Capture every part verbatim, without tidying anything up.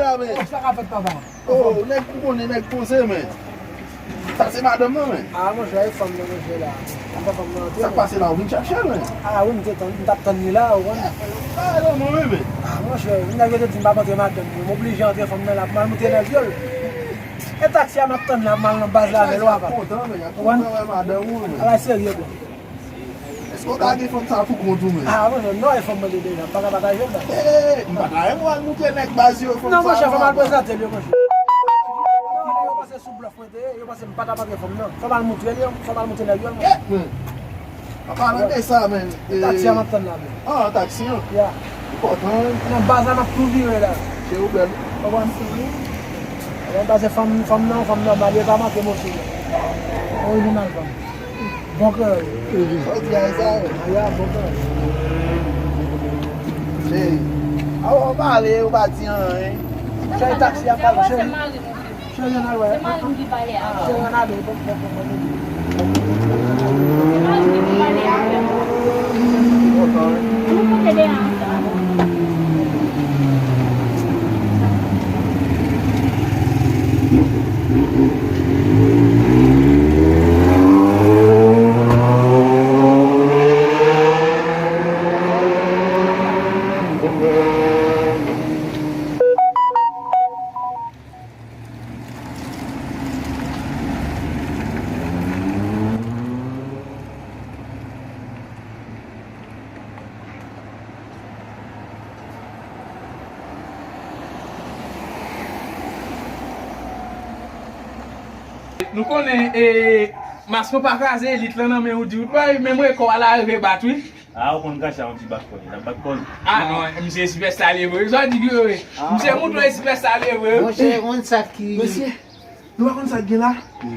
Sa ka fèt, papa. Oh, nèg ou konnen, nèg poze, men. Sa se madanm nan, men. Ah, monchè, e fanm nan, monchè, la. Sa k pase la, ou vin chache l, men. Ah, wi, m te tann, m t ap tann li la, ou konn. Ah, non, non, wi, men. Ah, monchè, nèg yo te di m pa antre madanm mwen, m oblije antre fanm nan la, pou m al montre nèg yo l. E taksi a m ap tann la, pou m al nan baz la avè l, papa. Ou konprann? Ala serye, bro. Èske w ta gen fanm sa pou kont ou, men? Ah, mwen menm, non, e fanm mwen te deja, m pa ka pataje l, la. Hey, m pa ta renmen w al montre nèg baz yo fanm sa. Non, monchè, fò m al prezante l yo, monchè. Non, yo panse sou blòf mwen te ye, yo panse m pa ta pataje fanm, non. Fò m al montre l yo, fò m al montre nèg yo l, monchè. Kèt, men. An palan de sa, men. Taksi a m ap tann la, men. Ah, taksi an. Ya. Enpòtan, wi. Nan baz la, m ap tou vire la. Se ou bèl. Ou konprann? Nan baz se fanm, fanm nan, fanm nòmal, yo pa manke mouche. Orijinal fanm. Bon kè. Sa w di a sa, wi. Ya, bon kè. Cheri. Awa, w pale, ou pa di anyen. Cheri, taksi a pale, cheri. Cheri, ann al wè. Se mari m ki pale avè w. Cheri, ann ale, bon, bon, bon, bon. Se mari m ki pale avè w. Nou pote de ansanm. Nou konnen, e, mask lan pa kraze, elit lan nan men ou di ou bay, menm rekò a la rive bat, wi. Ah, ou konn Kacha yon ti bat kò li, l ap bat kò li. Ah non, misye sipèsta li ye vre. Sa w di ki yo ye? Misye mouton e sipèsta li ye vre. Monchè, konn sa ki... Mesye, nou pa konn sa k gen la?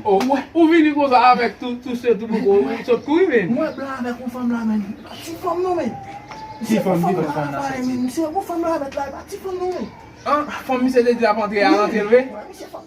Oh, ou, ou vini konsa avèk tou, tou se tou poko, ou sot kouri, men. Mwen blan avèk yon fanm la, men. Pa ti fanm non, men. Ti fanm, ki fanm la, men. Misye, yon fanm la avèk la, pa ti fanm non, men. Ah, fanm misye te di l ap antre a, rantre l vre?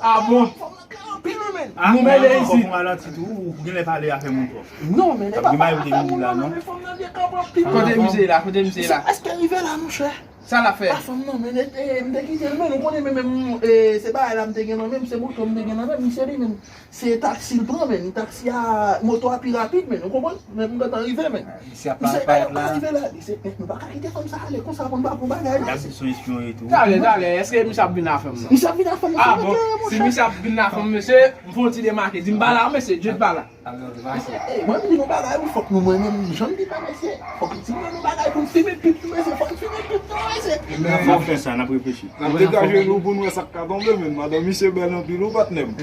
Ah bon? Fanm nan klè anpil wi, men. Nou mele isit. Ou genlè pale afè moun twòp. Non, men e pa afè moun non, men fanm nan vye kanpe anpil. Kote misye la? Kote misye la? Èske l rive la, monchè? Sa l ap fè? Ah, fanm nan, men, e, e, m te kite l, men, ou konnen, men, men, e, se bagay la m te gen nan men m, se moto m te gen nan men m, misye li menm. Se taksi l pran, men. Taksi a, moto a pi rapid, men. Ou konprann? Men m gentan rive, men. Misye ap parèt la. Misye, men, nou pa ka kite fanm sa ale konsa pou n pa pran bagay, non. Gad si se yon espyon e tou. Talè, talè, èske misye ap vin a fanm nan? Misye ap vin a fanm nan. Ah bon, si misye ap vin a fanm, mesye, m fè yon ti demake. Di m pa la, mesye, Djed pa la. Ey, mwen, m di nou bagay, wi, fòk nou, mwen menm, jan m di pa mesye, fòk m di nou bagay pou n fimen pip nou, mesye, fòk n fimen pip nou, mesye. N ap fè sa, n ap reflechi. Degaje nou pou n wè sa k ka tonbe, men madanm misye bèl anpil, wi, patnè m.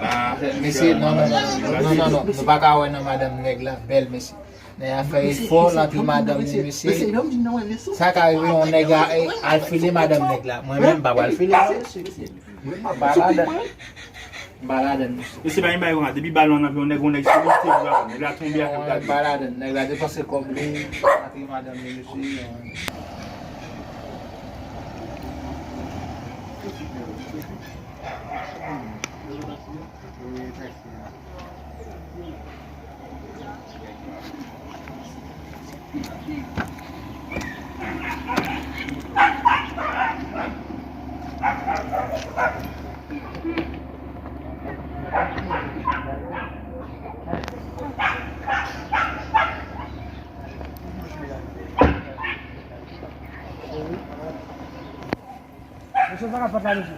Ah, mesye, non, non, non, non, non, non, nou pa ka wè nan madanm nèg la bèl, mesye. Nèg la fè efò l antre madanm li, mesye. Sa ka rive yon nèg a, e, al file madanm nèg la. Mwen menm, m pa pral file, mesye. M pa ladann. M pa ladann, mesye. Mesye, pa gen bagay konsa. Depi balon an nan pye yon nèg, yon nèg sou misye, nèg la tonbe avè l. M pa ladann. Nèg la depanse kòb li, antre madanm li, mesye. Mesye, sa k ap fèt la, mesye?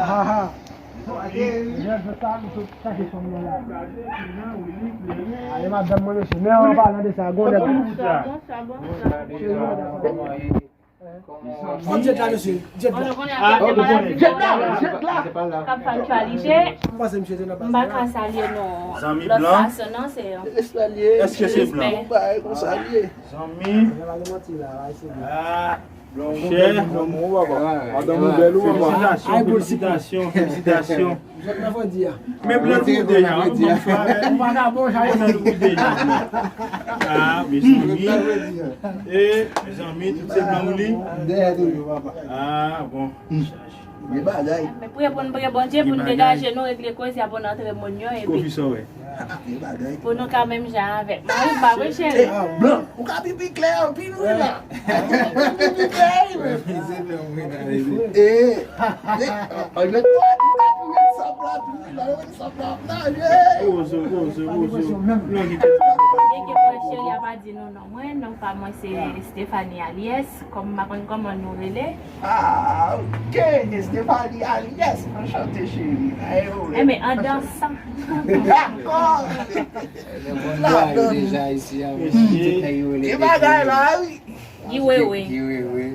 Ah, ah. Jèn fèt sa, mesye, chache fanm nan la. Ale madanm mwen, mesye. Men an palan de sa, gon nèg. Bonswa, bonswa, bonswa. Kòman ye? Kot Djed la, mesye? Djed la. Djed la, Djed la. K ap fè aktyalite. M panse misye te nan baz la. M pa ka salye non. Zanmi blan. Lòt fason, non, se... Èske se blan? Respè. Yon bagay konsa l ye. Zanmi. Ah. Monchè. Madanm ou bèl ou papa. Felisitasyon, felisitasyon, felisitasyon. Men blan nou deja, ou bon swa. Ou vagabon, jan ou blan nou deja. Ah, mezanmi. E, mezanmi, tout se blan ou li. Ah, bon. Gen bagay. Men priye pou n priye Bondye pou n degaje nou, regle koze a pou n antre moun yo, epi pou nou ka menm jan avèk mari m, pa vre, cheri? Blan, ou ka pipi klè anpil, wi, la. Ou pipi klè, wi. Se nan mwen nan rele. E, e, an, an, an, an, sab la, pi, la, sab la, naje. Pozo, pozo, pozo. Non, ki te Gege mwen cheri, a pa di nou non. Mwen, non pa mwen se Stephanie Aliès, kòm m pa konn kòman nou rele. Ah, ok, Stephanie Aliès, anchante cheri. Enben, an dansan. Dakò. Ladan. Deja isi a, wi. Ti bagay la, wi. Iwewe. Iwewe.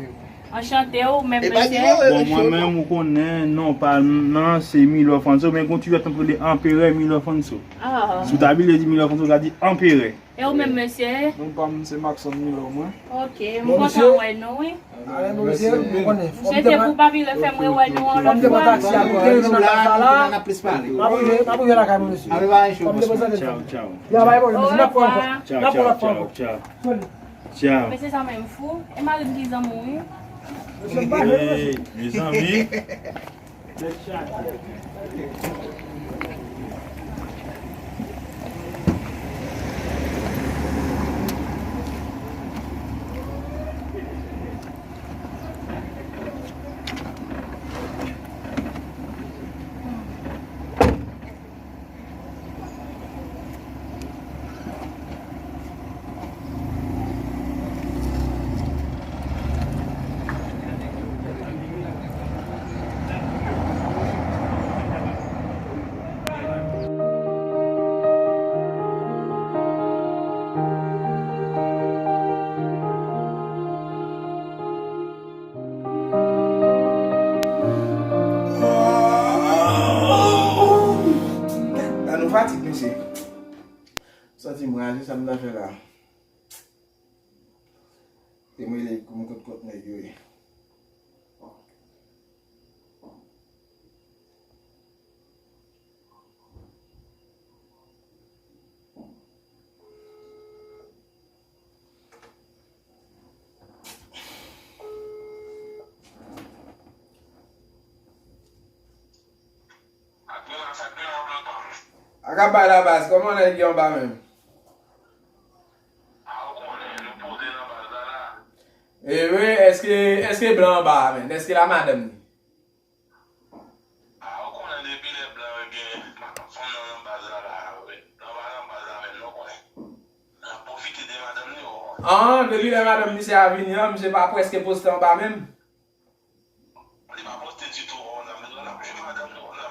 Anchante ou menm mesye. Bon, mwen menm ou konnen non pa m nan se Milor Fanso, men gon ti lòt tankou de Anperè Milor Fanso. Ah. Si w ta vle di Milor Fanso, w ta di Anperè. E ou menm mesye? Non pa m se Maxon Milor mwen. Ok, m kontan wè nou wi. Mesye te pou pa vire fè m rewè nou yon lòt fwa. Tchaw, tchaw. Tchaw, tchaw, tchaw. Mesye sa menm fou. E mari m ki zanmi w wi. Mesye m pa jwe mesye. Hey, mezanmi. Gad, nou fatig, mesye. Santi m raje, sa m ta fè la. Te m rele pou m kot kont nèg yo ye. Ak ap bay la baz, kòman nèg yo anba menm? E wi, èske, èske blan anba a menm? Èske la madanm li? A, ou konnen depi lè blan yo gen fanm nan nan baz la, la, wi. Blan pa nan baz la menm, non, konnen. L ap pwofite de madanm li, ou konnen. An, depi lè madanm misye a vini an, misye pa prèske poste anba menm. Li pa poste ditou, ou konnen, l ap jwe madanm li, ou konnen,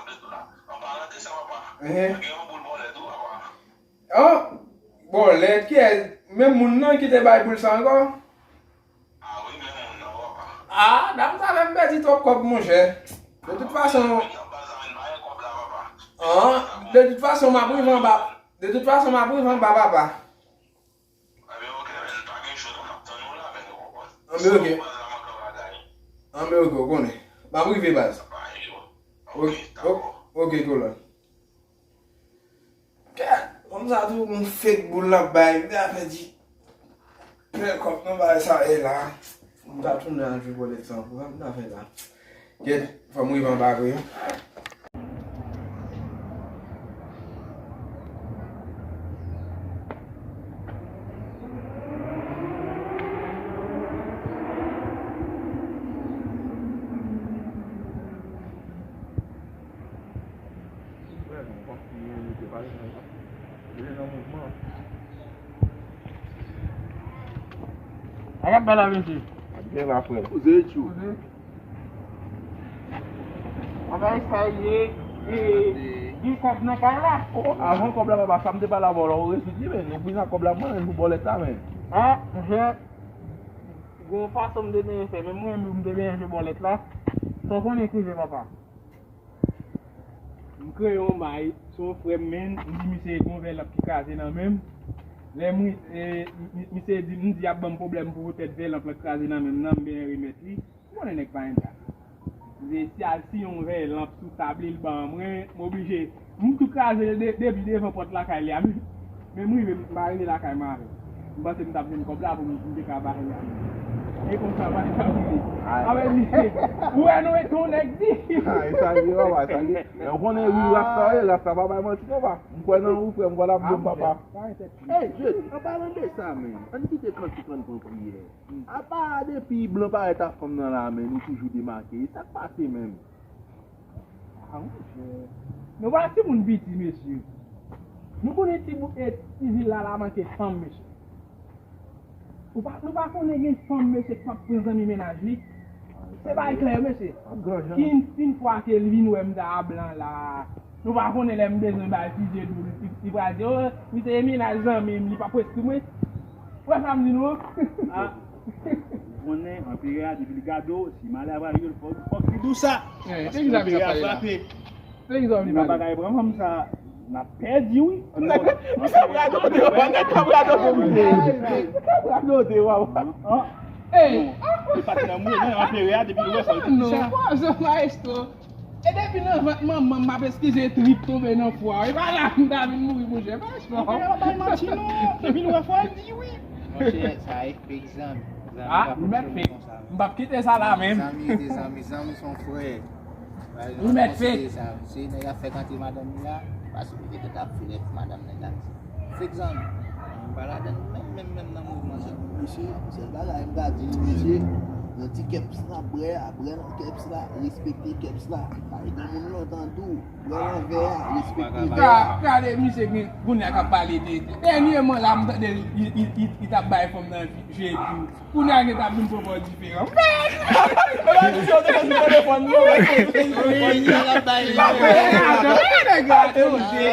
an palan de sa, papa. Gen yon boul bòlèt, wi, papa. An, bòlèt, kiyès? Menm moun nan ki te bay boul sa ankò? Ah wi, men moun nan, papa. Ah, dam sa fè m pèdi twòp kòb, monchè. De tout fason, ah, de tout fason, m ap rive anba. De tout fason, m ap rive anba, papa. Anben, oke, men pa gen cho, non, m ap tann ou la, men ou konprann. Anben, oke. Anben, oke, ou konnen. M ap rive, baz. Ok, ok, ok, kolòn. Kè, kòm sa tou, yon fake boul l ap bay, m te ap fè di. Fè kòb nan bagay sa ye la. M ta tounen al jwe bòlèt sa ankò, m ta fè la. Kèt, fò m rive anba vre. Sa k ap bay la, mesye? Ap byen la, frè. Koze tjou. Koze. Bagay sa ye, e, gen kòb nan kay la. Oh, avan kòb la, papa, sa m te pale avè w la, ou rezoud li, men nou vin ak kòb la, mwen, nou bòlèt la, men. Ah, monchè. Gon fason m te benyen fè, men mwen menm m te benyen jwe bòlèt la. Sa w konnen ki rive, papa? M kreye yon bay sou yon frè m, men m di misye gon vèlanp ki kraze nan men m. Lè m, e, mi-, misye di, m di ap ban m pwoblèm poutèt vèlanp lan kraze nan men m nan, m benyen remèt li. Ou konnen nèg pa engra. M di, si al si yon vèlanp sou tab li, l ban mwen, m oblije, m tou kraze de, depi devan pòt lakay li a. Men m rive, m pa rive lakay mwen avè l. M panse m t ap jwenn kòb la pou m, m te ka ba l la. E konsa, pa sa vre. Avè misye. Ou wè nou e ton nèg di. Ah, e sa li ye, papa, sa li ye. Men ou konnen wi, rasta, wi, rasta pa bay manti, non, pa. M kwè nan ou, frè, m kwè l ap bon, papa. Ey, Jed, an palan de sa, menm, ann kite kantik lan pran priyè. Apa depi blan parèt ak fanm nan la, menm, nou toujou demake. Sa k pase, menm? Ah, monchè. Nou pa timoun piti, mesye. Nou konnen ti bout, eh, ti vil la, la manke fanm, mesye. Ou pa, nou pa konnen gen fanm, mesye, k p ap pran zanmi mennaj li. Se bay klè, mesye. Ap granje. Ki, ki fwa ke l vin wè m ta a blan la. Nou pa konnen lè m bezwen bay ti je dou, li, li pral di, "Oh, misye e mennaj zanmi m, li p ap preskri mwen." Ou wè sa m di nou an? Ah, ou konnen, anperè a, depi l gade w, si malè a pral rive l, fòk, fòk li di w sa. Eh, paske anperè a frape. Se ki sa w vin pale? Bagay pran fanm sa, n ap pèdi, wi. Misye ap radote, w pa gade, ap radote, misye. Ap radote, w pa. Ey! Li pa t nan mwen, non, anperè a, depi l wè sa, li di sa. Non, pwazon, maestro. E depi nan vant manman m, m ap eskize trip tonbe nan fwa. E pa la, m ta vin mouri, monchè. Maestro. Anperè a pa bay manti, non. Depi l wè fwa, l di wi. Monchè, sa e fake zanmi. Zanmi pa fonksyone konsa. M p ap kite sa la menm. Zanmi rete zanmi, zanmi se yon frè. Li mèt fake. Se nèg ap fèk antre madanm li la, paske li te gentan ap fè lèt madanm nèg la. Fake zanmi. M pa ladann menm, menm, menm nan mouvman sa. Mesye, sèl bagay m ka di nou, mesye, nan ti kèps n ap bwè a, bwè nan kèps la, respekte kèps la. Pa gen moun lontan tou. Bwè nan vè a, respekte vè a. Gade misye gen kounye a k ap pale de, dènyèman la, m tande li, li, li, li, li t ap bay fanm nan je dou. Kounye a gen t ap vin pran bò diferan. Epa misye yo te fè sou telefòn nou. Wi, l ap bay li. Nèg la tonbe.